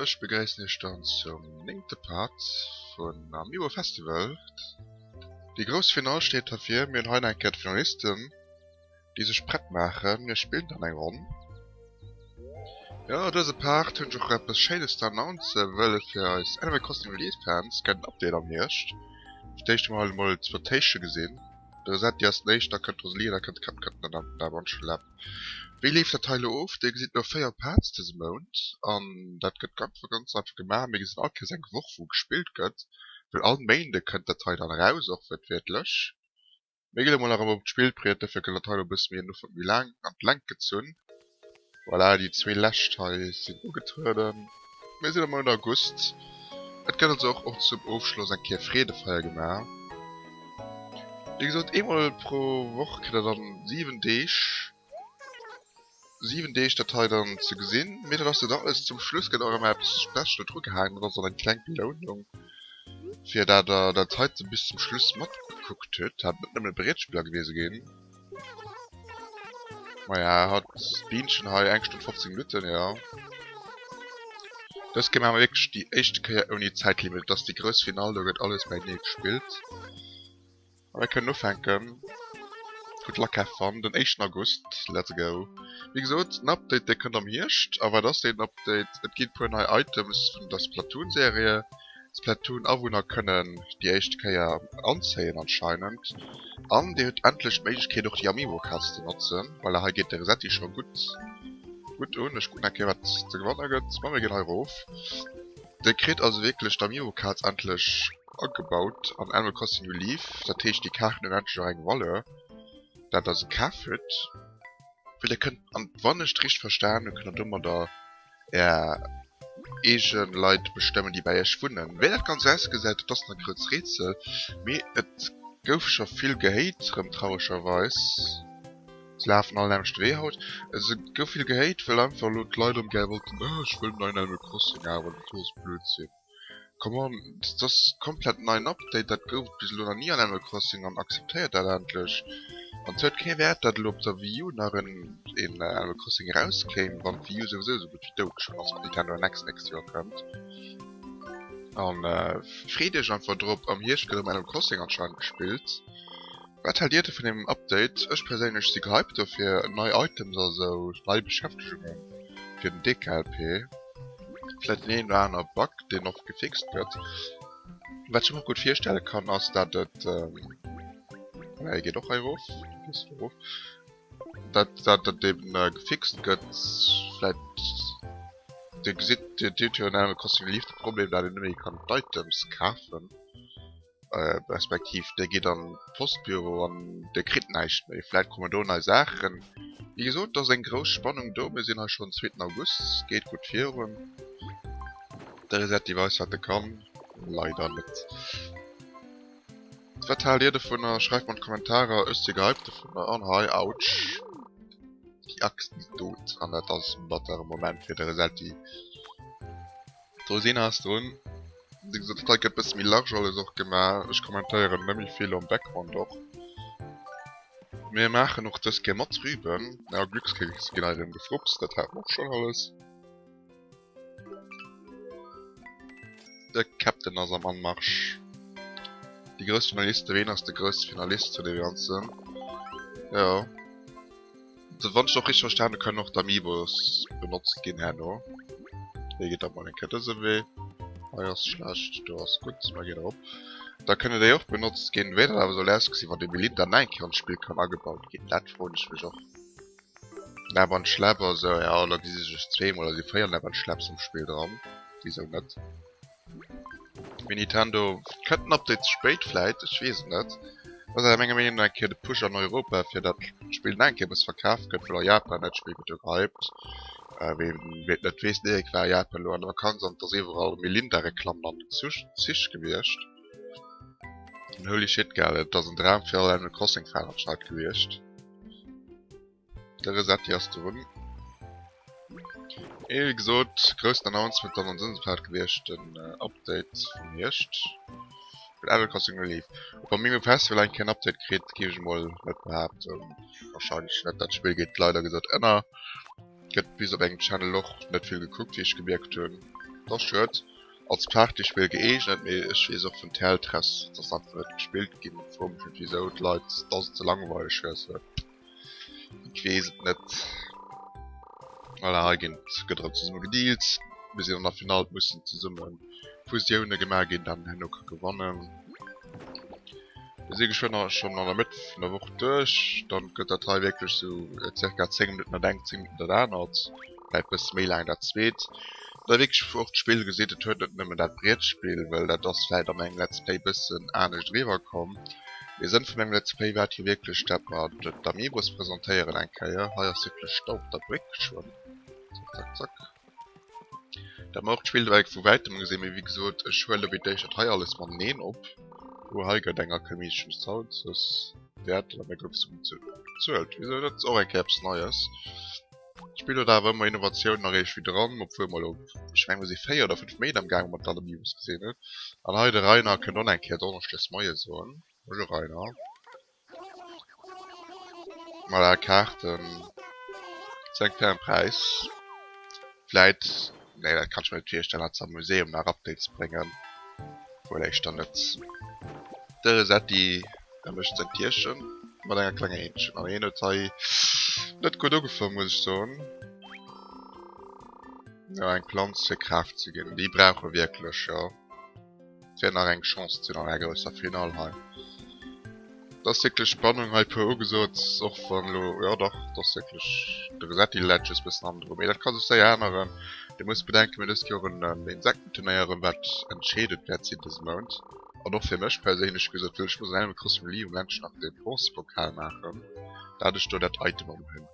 Ech begréissen iech dann zum néngte Part vun Amiibo Festival. Déi grouss Finall steet hervir. Mir hunn hei nach eng Kéier d'Finalisten, déi sech prett maachen. Mir spillen dann eng Ronn. Jo, dëse Part hunn ech och eppes Schéines ze announcen, wëll fir eis Animal Crossing Release Fans gëtt en Update am Hierscht. Fir d'éischt hu mer hei emol d'Sploitation gesinn. De Resetti ass den éischten, da kënnt d'Rosalie, da kënnt de Captain Cut an dann Bunch Lab. Wéi leeft dat hei elo of? Dir gesitt elo 4 Parts dëse Mount an dat gëtt ganz ganz einfach gemaach. Mir gesinn all Kéiers eng Woch wou gespillt gëtt, well all Méinde kënnt dat hei dann eraus, och wuertwiertlech. Mir ginn emol nach emol op d'Spillbriet, dofir gëtt dat hei elo e bësse méi en Ufank méi laang an d'Längt gezunn. Voilà, déi zwee lescht hei sinn ugetrueden. Mir sinn am Mount August. Et gëtt also och och zum Ofschloss eng Kéier Freedefeier gemaach. Wéi gesot, eemol pro Woch kritt der dann 7 Deeg, 7 Deeg dat hei dann ze gesinn. Mee dat ass net alles, zum Schluss gëtt och ëmmer eppes Special dru gehaangen, dat ass dann eng kleng Belounung fir dat der dat heite bis zum Schluss matgekuckt hutt. Hat net nëmmen e Brietspiller gewise ginn. Maja, hat d'Bienchen hei eng Stonn 15 Minutten, ja. Dës Kéier maache mer wierklech déi éischte Kéier ouni Zäitlimit. Et ass déi grouss Finall, do gëtt alles bäinee gespillt. A mir kënnen ufänken. Good luck, have fun. Den éischten August, let's go. Wéi gesot, den Update, dee kënnt am Hierscht. A wat ass deen Update? Et ginn e puer nei Items vun der Splatoon-Serie. Splatoon-Awunner kënnen déi éischt Kéier anzéien anscheinend. An dir hutt endlech d'Méiglechkeet och déi Amiibo-Kaz ze notzen. Voilà, hei geet de Resetti scho gutt gutt un. Ech kucken eng Kéier wat ze gewanne gëtt. Ma mir ginn hei erof. Dir kritt also wierklech d'Amiibo-Kaz endlech agebaut an Animal Crossing New Leaf. Dat heescht déi Kaarten hunn endlech och eng Valeur, dat der se kaf hutt. Well dir kënnt, an wann ech et richteg verstan hunn, kënnt der domadder Är eege Leit bestëmmen, déi bäi iech wunnen. Wéi dat Ganzt ausgesäit, dat ass nach e grouss Rätsel, mee et gouf scho vill gehate rëm, trauregerweis. Se lafen all nämmlechte Wee haut. Et gouf vill gehate, well einfach elo d'Leit erëm gär wollten, Oh, ech wëll en neien Animal Crossing, awer dat do ass Blödsinn. Come on, dat ass komplett neien Update, dat gouf et bis elo nach ni an Animal Crossing an akzeptéiert dat endlech. An et huet kee Wäert dat elo op der Wii U nach en Animal Crossing erauskéim, wann d'Wii U souwisou esou gutt wéi dout schon ass, wann Nintendo NX nächst Joer kënnt. An freet iech einfach drop, am Hierscht gëtt erëm Animal Crossing anscheinend gespillt. Wat haalt dir vun deem Update? Ech perséinlech si gehypt dofir, nei Items a sou, nei Beschäftegungen fir den DKLP, vläit deen een oder aner Bug deen och gefixt gëtt. Wat ech mer och gutt virstelle kann ass dat et, voilà hie geet och hei erof, du gees do erof, dat dat et eben gefixt gëtt, vläit dir gesitt, dir hutt jo an Animal Crossing Leaf de Problem dat een net méi kann d'Items kafen. Respektiv dir gitt an d'Postbüro an dir kritt näischt méi. Vläit kommen do nei Saachen. Wéi gesot, et ass eng grouss Spannung do. Mir sinn hei schonn zweeten August, geet gutt virun. De Resetti weist wat e kann. Leider net. Wat haalt dir dovunner? Schreift mer an d'Kommentarer. Ech si gehypt dovunner. An hei, autsch, déi Axt déi dot. An dat ass en battere Moment fir de Resetti. D'Rosina ass drun. Wéi gesot, dat hei gëtt bësse méi large alles och gemaach. Ech kommentéieren net méi vill am Background och. Mir maachen och dës Kéier mat Rüben. Ja, Glückskeks ginn hei erëm gefrupst, dat hat mer och schonn alles. De Captain ass am Anmarsch. Déi grouss Finaliste, ween ass de grousse Finalist vun deem Ganzen? Jo. Wann ech och richteg verstan hunn, kënnen och d'Amiibos benotzt ginn herno. Hei geet dat mol eng Kéier dëse Wee. Hei ass schlecht, do ass gutt, mer ginn erop. Da kënnen déi och benotzt ginn. Wéi dat awer soll ausgesinn, wann déi Melinda nach eng Kéier an d'Spill kann agebaut ginn, dat froen ech mech och. Nab an Schlepp a sou, jo, da gesi sech zweemol, da si 4 Nab an Schlepps am Spill dran. Wisou net? Mee Nintendo, kënnt den Update ze spéit vläit? Ech weess et net. Dat ass awer menger Meenung no eng Kéier de Push an Europa fir dat d'Spill nach eng Kéier muss verkaf gëtt, well a Japan dat Spill gëtt jo gehypt. Ween et net weess, den Eric war a Japan elo an der Vakanz an et ass iwwerall Melinda-Reklammen an den Zich gewiescht. An holy shit gell, et ass en Dram fir all Animal Crossing Fan anscheinend gewiescht. De Resetti ass drun. Mee wéi gesot, groussen Announcement dann an dësem Part gewiescht, den Update vum Hierscht vun Animal Crossing New Leaf. Ob Amiibo Festival eng Kéier en Update kritt, géif ech emol net behaapten. Wahrscheinlech net, dat Spill geet leider gesot ënner. Gëtt bis op engem Channel och net vill gekuckt, wéi ech gemierkt hunn. Dat ass schued. Als Partyspill gëeegnet, mee ech weess och vun Teltress, dass einfach net gespillt ginn. Froe mech net wisou, d'Leit, dass et ze langweileg wär sou. Ech weess et net. Voilà, hei ginn gëtt erëm zesumme gedealt. Mir sinn an der Finall, et mussen zesumme Fusioune gemaach ginn, dat een herno ka gewannen. Mir si geschwënn schonn an der Mëtt vun der Woch duerch. Dann gëtt dat hei wierklech sou zirka 10 Minutten dat engt, 10 Minutten dat anert. Vläit bësse méi laang dat zweet. Da wierklech wou och d'Spill gesitt, et huet net nëmmen dat Brietspill, well dat ass vläit an engem Let's Play bëssen anescht eriwwer komm. Mee Sënn vun engem Let's Play war et jo wierklech dat mer d'Amiibos presentéieren eng Kéier. Hei ass wierklech Stau op der Bréck geschwënn. Zack zack zack. Dat mer och d'Spill direkt vu wäitem gesinn, mee wéi gesot ech huele wéi d'éischt dat hei alles mateneen op. Oh hei gëtt eng Alchemistischen Sounds wäert oder mir gouf se bezuelt. Wisou dat ass och eng Kéier eppes Neies. D'Spill huet awer ëmmer Innovatiounen erreecht wéi dran, obwuel mer elo, ech mengen mer si 4 oder 5 Méint am gaange mat den Amiibos gesinn hunn. An hei de Rainer kënnt och nach eng Kéier Donneschdes Moie soen. Bonjour Rainer. Voilà, Kaarten zu engem fairen Präis. Vläit, nee dat kann ech mer net virstellen, datt se am Museum nach Updates bréngen. Wuel éischter net. De Resetti. E mécht säin Tierchen mat enger klenger Eentchen an hien huet hei net gutt ugefaang, muss ech soen. Jo, eng Planz fir Kraaft ze ginn, déi brauche wierklech, jo, fir nach eng Chance ze hunn an enger grousser Finall hei. Et ass wierklech Spannung hei puer ugesot, och wann elo, jo dach, et ass wierklech de Resetti läit just bëssen hannendru, mee dat ka sech séier änneren. Dir musst bedenken, mir hunn dëst Joer en Insektenturnéier erëm, wat entscheedend wäert sinn dëse Mount. An och fir mech perséinlech gesot, well ech muss an Animal Crossing League um Ländchen nach den Bronzepokal maachen, dat ech do dat Item erëm hunn.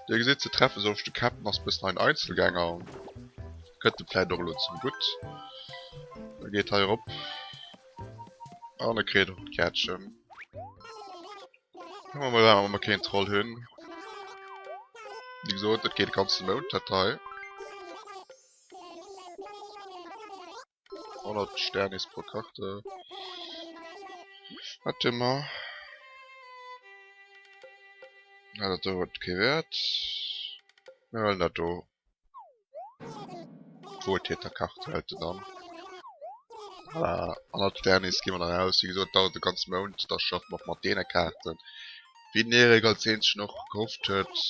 Dir gesitt, se treffe sech, de Captain ass bëssen hei en Einzelgänger, kënnt em vläit och elo zum Gutt. E geet hei erop an e kritt och d'Kärtchen. Kucke mer mol wat mer keen Troll hunn. Wéi gesot, et geet e ganze Mount dat hei. 100 Sternis pro Karte. Wat hu mer? Ja, dat do huet kee Wäert. Mir huelen dat do. Wohltäterkarte hält en dann. Voilà, 100 Sternis gi mer dann aus. Wéi gesot, dauert de ganze Mount. Da schaffe mer och mat deene Kaarten. Wéi den Erik als eenzegen och gehofft huet,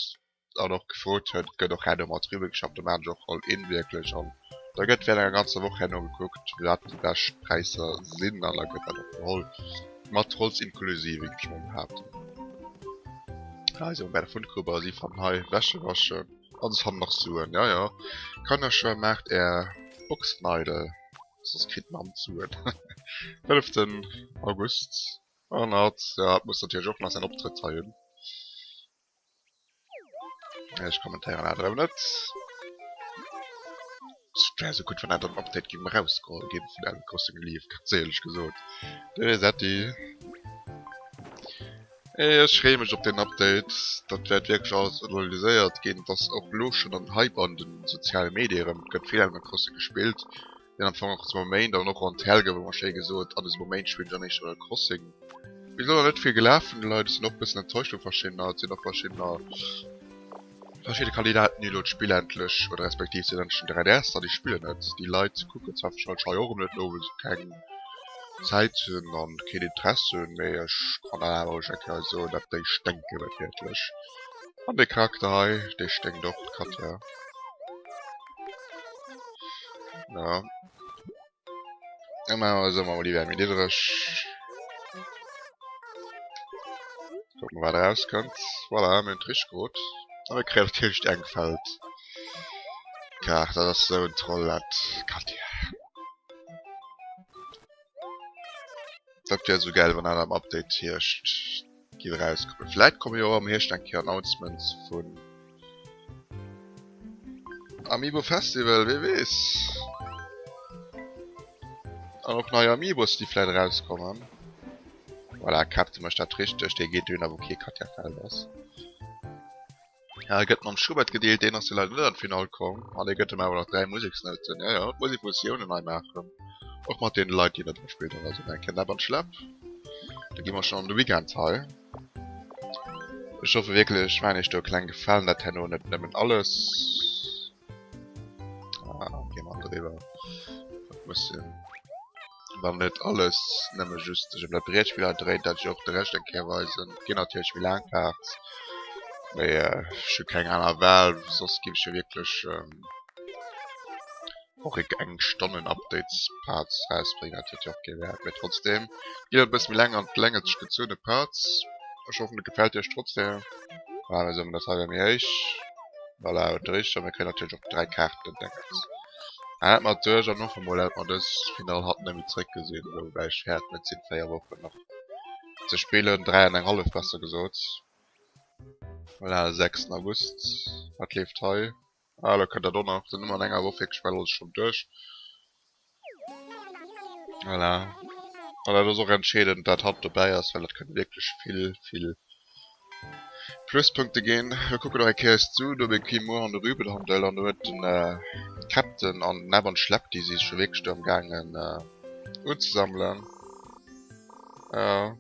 an och gefrot huet, gëtt och herno mat eriwwer geschafft, do maachen ech och all in wierklech an da gëtt während enger ganzer Woch herno gekuckt wat déi bescht Präisser sinn an da gëtt dat och geholl, mat Holz inklusive géif ech mol behaapten. Hei si mer bei der Fundgruber, si fannen hei Wäsche waschen an se fannen nach Suen, jo jo, Kannerschwämm maacht är Boxneidel, soss kritt d'Mamm d'Suen. Fënneften August an hatt, jo hatt muss natierlech och nach säin Optrëtt hei hunn. Ech kommentéieren dat erëm net. Et wär esou gutt, wann dat am Update géing erausgeholl ginn vun Animal Crossing Leaf, ganz éierlech gesot. De Resetti. Ech freeë mech op deen Update. Dat wäert wierklech alles analyséiert ginn. Et ass och elo schonn en Hype an de soziale Medie erëm. Et gëtt vill Animal Crossing gespillt. Deen am Fong och zum Moment an och an d'Hell gouf ëmmer schéi gesot, an dësem Moment spillen ech am meeschten Animal Crossing. Bis elo nach net vill gelaf vun de Leit, ech sinn och bëssen enttäuscht vu verschiddener, et sinn och verschiddener verschidde Kandidaten déi elo d'Spill endlech oder respektiv sinn endlech den 3DS da déi spillen net. Déi Leit kucken zwar wahrscheinlech hei och erëm net no well se keng Zäit hunn an keen Interesse hunn, mee ech kann dat awer roueg eng Kéier soen, dat déi sténke net wierklech. An dee Charakter hei dee sténkt och, d'Katja. Ja. Dann maache mer esou mol Olivier méi niddereg. Kucke mer wat erauskënnt. Voilà, mir hunn d'Rich krut. A mir kréien natierlech déi eng Feld. Kaart, dat ass esou en Troll, dat Katja. Dat wär esou gäil, wann dat am Update Hierscht géif erauskommen. Vläit komme jo och am Hierscht eng Kéier Announcements vun Amiibo Festival, wee weess. An och nei Amiibos, déi vläit erauskommen. Voilà, Captain mécht dat richteg, dee geet dohinner wou kee Katja Feld ass. Ja, e gëtt mam Schubert gedeelt, deen ass jo leider net an d'Finall komm, an dee gëtt em awer nach 3 Museksnouten. Ja, ja, et muss ee Fusiounen nei maachen, och mat deene Leit, déi net am Spill dran sinn. Eng Kéier Näpp an d'Schlepp, da gi mer schonn an de Weekend hei. Ech hoffe wierklech, ech maachen iech do e kleng Gefalen, dat herno net nëmmen alles. Ah. driwwer. Dat muss sinn. Wann net alles nëmme just sech ëm dat Brietspill hei dréit, dat ech och de Rescht eng Kéier weisen. Et ginn natierlech méi laang Parts, mee ech hu keng aner Wahl, soss giff ech jo wierklech och eng Stonnen Updates Parts rausbréngen, dat huet jo och kee Wäert. Mee trotzdem ginn et e bësse méi laang an d'Länge sech gezunne Parts. Ech hoffen et gefält iech trotzdem. Voilà, mir soen dat hei wär méi héich. Voilà, huet de richteg, a mir kréien natierlech och 3 Kaarten, Déngens. Hat mer duerch an och emol hätt mer dës Finall hatt net méi zréck gesinn, woubäi ech fäerten et sinn 4 Wochen nach ze spillen, 3 an eng hallef besser gesot. Voilà, 6 August, wat leeft hei? Ah elo kënnt dat och nach, sinn ëmmer an enger Woch wierklech bal alles schonn duerch. Voilà, an dat ass och entscheedend dat hatt dobäi ass, well dat kënnt wierklech vill vill Pluspunkte ginn. Mir kucken och eng Kéier eis d'Sudoku muer an de Rübenhandel an do huet den Captain an den Ebb an d'Schlepp, déi si scho wierklech do am gaangen unzesammelen. Jo,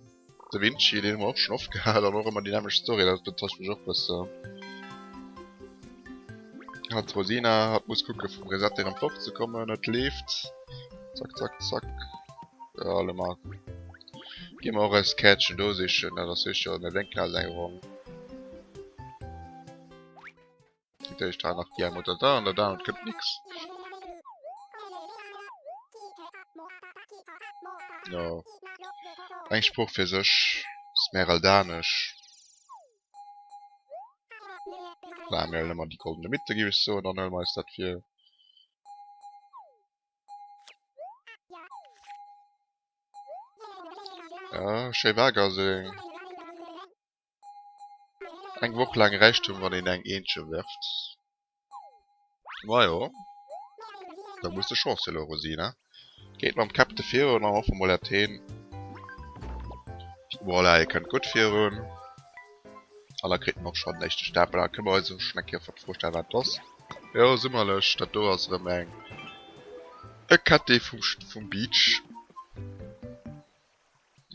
de Vinci, deen hu mer och schonn oft gehat an och ëmmer déi nämmlecht Story, dat enttäuscht mech och e bëssen. Hatt d'Rosina, hatt muss kucke vum Reset erëm fortzekommen, et leeft. Zack, zack, zack. Jo, elo mar. Gi mer och eist Käertchen do sichen, dat ass sécher, mir wénken eis eng Ronn. Fir d'éischt hei nach déi eng oder da an dat anert gëtt nix. Jo, eng Sprooch fir sech, Smeraldanesch. Voilà, mir huelen ëmmer déi goldene Mitte, géif ech soen, dann huele mer eis dat vir. Ja, schéi Wagerseng. Eng Woch laang Räichtum, wann een eng Eentche werft. Majo, da muss de Chance elo Rosina. Geet mam Käpte virun an hoffe mol dat heen. Voilà, hie kënnt gutt virun. An da kritt en och schonn den éischte Stapel. Da kënne mer eis och schonn eng Kéier d'Fro stellen, wat et ass. Jo, summerlech, dat do ass erëm eng e Kätti vum vum Beach.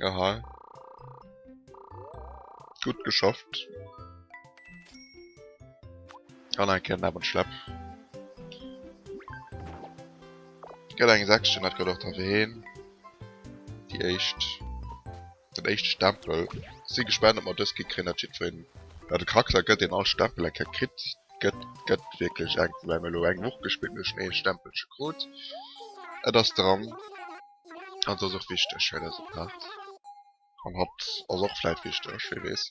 Aha. Gutt geschafft. An eng Kéier Napp an Schlepp. Gëtt eng Säckchen, dat gëtt och da fir heen. Déi éischt. Den éischte Stempel. Si gespaant op mer dës Kéier kréien dat jiddwereen dat e Charakter gëtt deen all Stempel eng Kéier kritt. Gëtt gëtt wierklech enk, woubäi mer elo eng Woch gespillt hunn, ech hunn ee Stempelche krut. Et ass dran an et ass och wichteg fir dëse Part. An hatt ass och vläit wichteg, wie weess.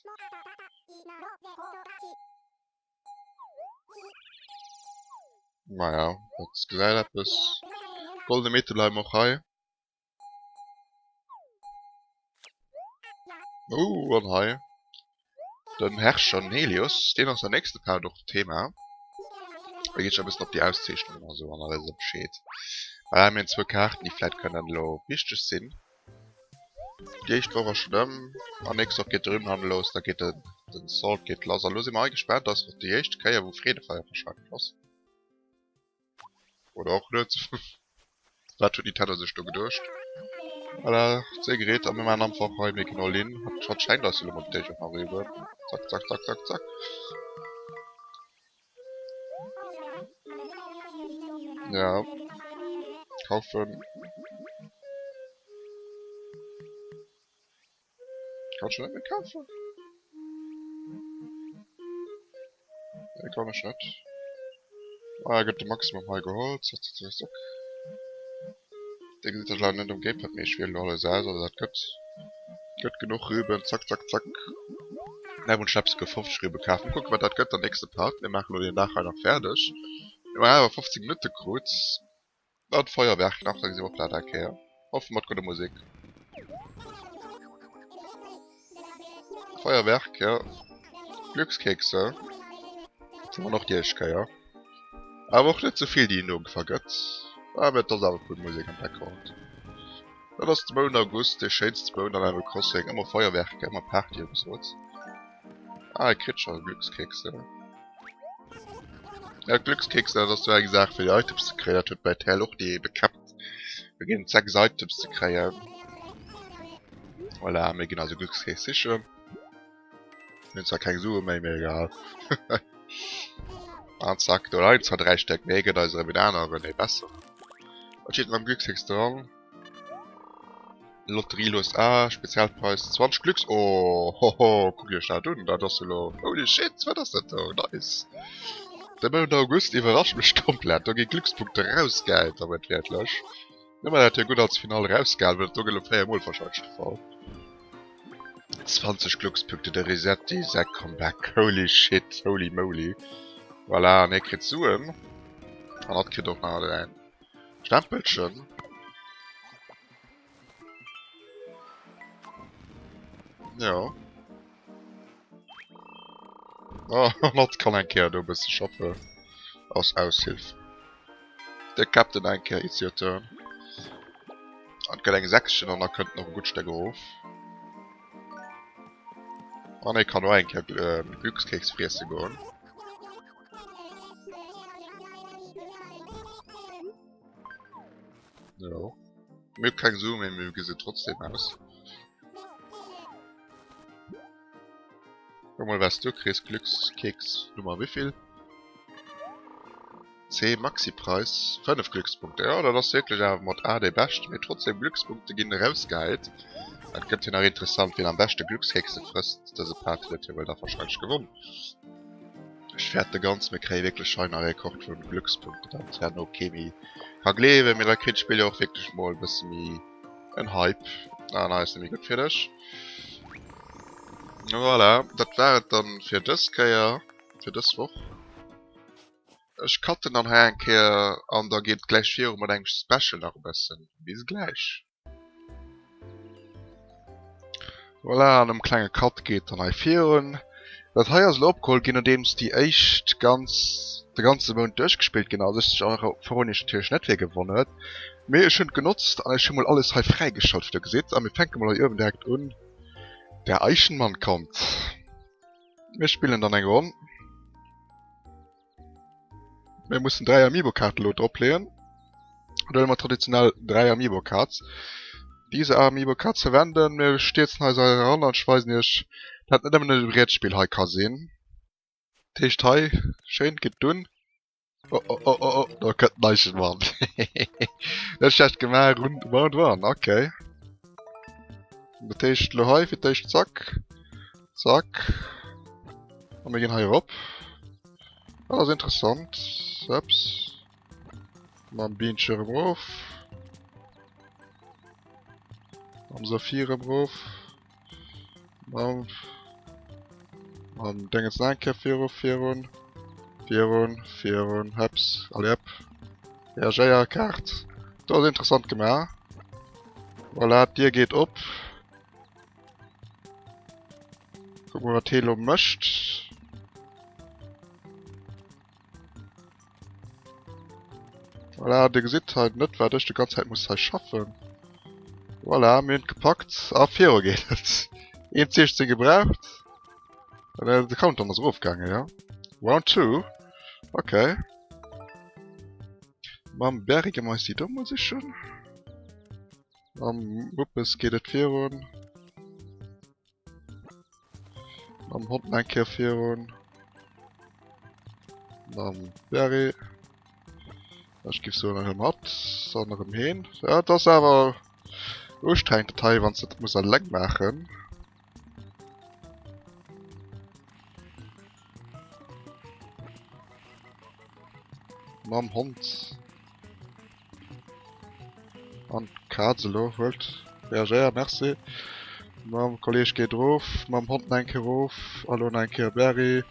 Naja, dat gesäit eppes. Goldene Meter bleiwen och hei. Oh, an hei den Herrscher den Helios, deen ass am nächste Part och Thema. Da geet ech e bëssen op déi Auszeechnungen a sou an alles e Bescheed. Well mir hunn zwou Kaarten, déi vläit kënnen elo wichteg sinn. Déi éischt Woch ass schonn ëm an nächst Woch geet de Rübenhandel los, da geet den den Salt geet lass. A lo si mer hei gespaant, dat ass och déi éischt Kéier wou Freedefeier wahrscheinlech ass. Oder och net. Wat huet Nintendo sech do geduecht? Voilà, d'Séigerät a mir maachen einfach hei, mir ginn all in. Hatt schenkt eis elo mol d'Déich och nach eriwwer. Zack, zack, zack, zack, zack. Ja. Kaufen. Kann schon net méi kaufen? Nee, kann ech net. Ah, gëtt de Maximum hei geholl. Zack, zack, zack, zack. Dir gesitt dat leider net um Gamepad, mee ech wielen elo alles aus. Also dat gëtt gëtt genuch Rüben. Zack, zack, zack. Nepp und Schnaps gouf 50 Rübe kaf. Mal kucken, wat dat gëtt am nächste Part. Mir maachen elo deen Dag hei nach fäerdeg. Mir hunn awer 15 Minutte krut. An d'Feuerwerk nach, da gesi mer och dat eng Kéier. Hoffe mat gudder Musek. Feuerwerk, ja. Glückskekse. Dat hu mer och déi éischt Kéier. Awer och net ze vill, déi een do vergëtt. Awer et ass awer cool Musek am Background. Dat ass de Mount August, dee schéinste Mount an Animal Crossing. Ëmmer Feuerwerker, ëmmer Party ugesot. Ah, e kritt scho Glückskekse. Ja, Glückskekse, dat ass sou eng Saach fir déi Items ze kréien. Dat huet bei TL och déi bekäppt. Do ginn et 6 Items ze kréien. Voilà, mir ginn also Glückskeks sichen. Mir hunn zwar keng Sue méi, mee egal. An zack, do leien zwar 3 Stéck, mee gëtt eis erëm een aneren, ee besseren. Wat steet denn am Glücksheks dran? Lotterie los A, Spezialpreis 20 Glücks... Oh, hoho, kuckt iech dat un, dat ass elo... Holy shit, wat ass dat do? Nice! De Mount August iwwerrascht mech komplett, do gi Glückspunkte rausgehäit, da wuertwiertlech. Nëmmen dat huet gutt als Finale rausgehalen, well dat do gëtt elo 4 mol wahrscheinlech de Fall. 20 Glückspunkte, de Resetti säi Comeback, holy shit, holy moly. Voilà, an hie kritt Suen. An hatt kritt och nach en Stempelchen. Jo. Oh, hatt kann eng Kéier do e bësse schaffe als Aushilf. De Captain eng Kéier, it's your turn. An et gëtt eng Säckchen an da kënnt nach e gutt Stéck erof. An e kann och eng Kéier äh, Glückskeks friesse goen. Jo. Mir hu keng Sue méi, mee mir gesi trotzdem aus. Guck mol was du kriss, Glückskeks Nummer wéivill? C Maxipreis 5 Glückspunkte. Jo dat ass wierklech awer mat A dee beschte, mee trotzdem Glückspunkte ginn erausgehäit. Dat gëtt jo nach interessant wien am beschte Glückskekse frësst. Dëse Part huet jo wuel da wahrscheinlech gewonn. Ech fäerte ganz mir kréie wierklech hei nach e Rekord vun Glückspunkte dat herno kee méi ka gleewen, mee da kritt d'Spill jo och wierklech mol e bësse méi en Hype. Ah nei ass net méi gutt fir dech. Voilà, dat war et dann fir dës Kéier, fir dës Woch. Ech cutten dann hei eng Kéier an da geet et gläich viru mat engem Special nach e bëssen. Bis gläich. Voilà, an nom klenge Cut geet dann hei virun. Dat hei ass elo opgeholl ginn nodeems déi éischt ganz de ganze Mount duerchgespillt ginn ass. Ech verroden iech natierlech net wie gewonn huet, mee ech hunn et genotzt an ech hu mol alles hei fräigeschalt wéi der gesitt. A mir fänke mol hei uewen direkt un. Der Eichenmann kommt. Mir spillen dann eng Ronn. Mir mussen 3 Amiibo-Kaarten elo dropleeën. Do huele mer traditionell 3 Amiibo-Cards. Diese Amiibo-Cards verwenden. Mir stierzen eis eran an ech weisen iech, dat net nëmmen e Brettspill hei ka sinn. Dat heescht hei, schéin, geet dunn. Oh oh oh oh oh, do kënnt den Eichenmann. Net schlecht gemaach, Rund Round one, okay. Dat heescht elo hei fir d'éischt zack, zack. A mir ginn hei erop. Dat ass interessant. Ups. Mam Bienche erëm erof. Mam Sophie erëm erof. Mam Mam Dingens nach eng Kéier viru, virun, virun, virun, heps, allez hop. Reagéier, Kaart. Do ass interessant gemaach. Voilà, d'Dier geet op. Kuck mol wat hee lo mécht. Voilà, dir gesitt hei net wat ech de ganz Zäit muss hei schaffen. Voilà, mir hunn et gepackt a viru geet et. 1,16 gebraucht. Äh, de Countdown ass erofgaangen, ja. Round 2. Okay. Mam Berry gi mer eis déi do mol sichen. Mam Muppes geet et virun. Mam Hond nach eng Kéier virun. Mam Berry. Ech giff soen erëm hatt an erëm heen. Ja, et ass awer ustrengend dat hei, wann s de dat muss alleng maachen. Mam Hond. An d'Kaz elo huelt. Reagéier, merci. Mam Kolleg geet erof, mam Hond nach eng Kéier erof, a lo nach eng Kéier Berry.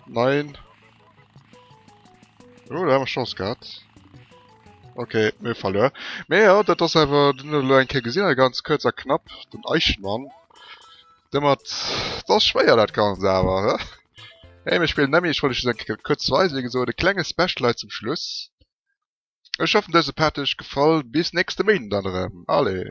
Nein. Oh, da hu mer Chance gehat. Ok, mir hu verluer. Mee jo, dat ass awer, den huet elo eng Kéier gesinn, ganz kuerz a knapp, den Eichmann. Domat, dat ass schwéier dat Ganzt awer, he? Hey, mir spillen net méi, ech wollt iech just eng Kéier kuerz weisen, wéi gesot, e klenge Special hei zum Schluss. Ech hoffen dëse Part huet iech gefall, bis nächste Méinden dann erëm, allez!